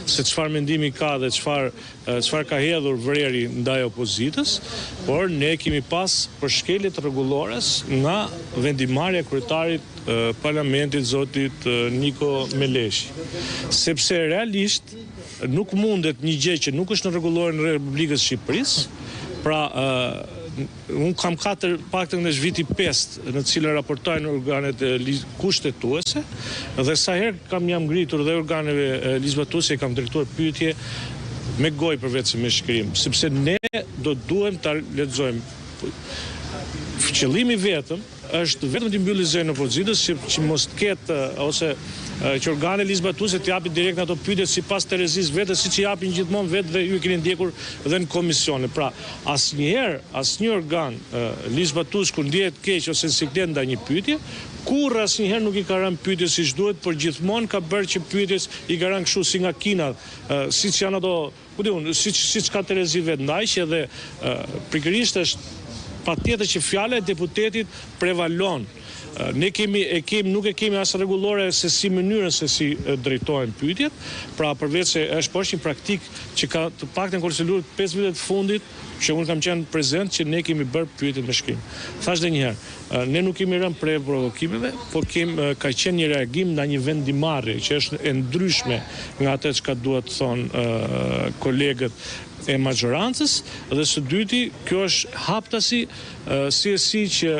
Se çfarë mendimi ka dhe çfarë çfarë ka hedhur vreri ndaj opozitës, por ne kemi pas për shkelje të rregullores nga vendimmarrja e kryetarit të parlamentit zotit Niko Meleshi. Sepse realisht nuk mundet një gjë që nuk është në rregulloren e Republikës së Shqipërisë, pra Unë kam katër, paktën është viti i pestë në të cilën raportoj në organet kushtetuese dhe sa herë kam jam ngritur dhe organeve ligjzbatuese i kam drejtuar pyetje me gojë përveç se me shkrim, sepse ne do duhem ta lexojmë. Qëllimi vetëm është vetëm t'i mbylli zërin opozitës që, që mos të ketë ose që organet ligjzbatuese të japin direkt ato pyetje sipas terezisë vetë siç i japin gjithmonë vetë dhe ju i keni ndjekur dhe në komisione. Pra, asnjëherë asnjë organ ligjzbatues kur ndjehet keq ose në siklet ndaj një pyetje, kurrë asnjëherë nuk i ka rënë pyetjes siç duhet, por gjithmonë ka bërë që pyetjes i ka rënë kështu si nga Kina, siç janë ato Ku di unë, siç siç ka terezi vetë ndaj që edhe pikërisht është patjetër që fjala e deputetit prevalon. Ne kemi e kemi nuk e kemi as rregullore se si mënyrën se si drejtohen pyetjet, pra përveç se është po është një praktikë që ka të paktën konsoliduar 5 vitet e fundit që unë kam qenë prezent që ne kemi bërë pyetjet me shkrim. Thashë dhe një herë, Ne nuk kemi rënë pre e provokimeve, por kem, ka qenë një reagim ndaj një vendimmarrje që është e ndryshme nga atë çka duhet të thonë kolegët e maxhorancës dhe së dyti kjo është haptasi si e si që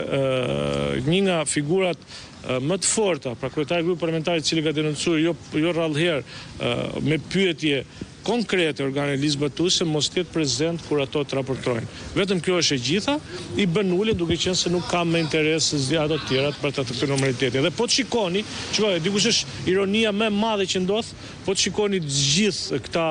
një nga figurat më të forta, pra kryetari i grupit parlamentar i cili ka denoncuar jo jo rrallë herë me pyetje konkrete organet ligjzbatuese mos të jetë prezent kur ato të raportojnë. Vetëm kjo është e gjitha, i bën ulje duke qenë se nuk ka më interes se ato të tjerat për të këtë normalitetin. Dhe po të shikoni, shikoni, dikush është ironia më e madhe që ndodh, po të shikoni të gjithë këta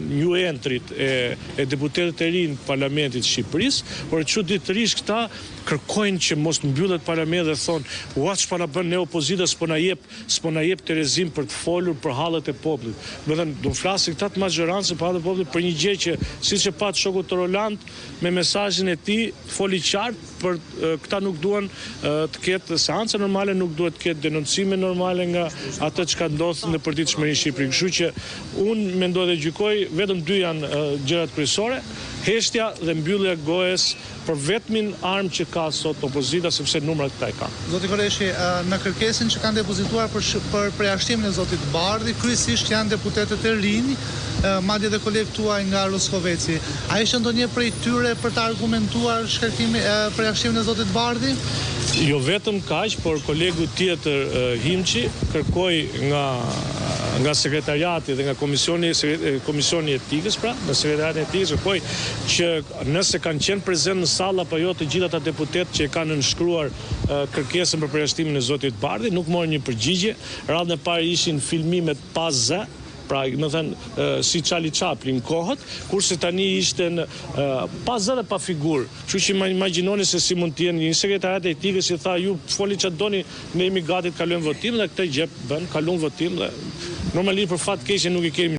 new entry-t e, e deputetët e rinj të Parlamentit të Shqipërisë, por çuditërisht këta kërkojnë që mos të mbyllet parlamenti dhe thonë, ua ç'po na bën ne opozita s'po na jep S'po na jep terezinë për të folur për hallet e popullit. Domethënë, do flasin këta të maxhorancës për hallet e popullit për një gjë që, siç e patë shoku Taulant me mesazhin e tij, foli qartë për këta nuk duan të ketë seanca normale, nuk duhet të ketë denoncime normale nga atë çka ndodh në përditshmërinë në Shqipëri. Kështu që unë mendoj dhe gjykoj, vetëm dy janë gjërat kryesore, heshtja dhe mbyllja e gojës Për vetmin armë që ka sot opozita sepse numrat këta i kanë. Zoti Korreshi, në kërkesën që kanë depozituar për për përjashtimin e zotit Bardhi, kryesisht janë deputetët e rinj, madje dhe kolegë tuaj nga Roskoveci. A ishte ndonjë prej tyre për të argumentuar shkarkimin, përjashtimin e zotit Bardhi? Jo vetëm kaq, por kolegu tjetër Himçi kërkoi nga nga sekretariati dhe nga komisioni komisioni i etikës pra, në sekretariatin e etikës kërkoi që Nëse kanë qenë prezent në sallë apo jo të gjithë ata deputetë që e kanë nënshkruar kërkesën për përjashtimin e zotit Bardhi, nuk morën një përgjigje. Radhën e parë ishin filmimet pa zë, pra domethënë si Charlie Chaplin kohët, kurse tani ishte në pa zë dhe pa figurë. Kështu që imagjinoni se si mund të jenë një sekretariat i etikës i tha ju folni ça doni, ne jemi gati të kalojmë votim dhe këtë gjë bënë, kaluan votim dhe normalisht për fat keq nuk i kemi.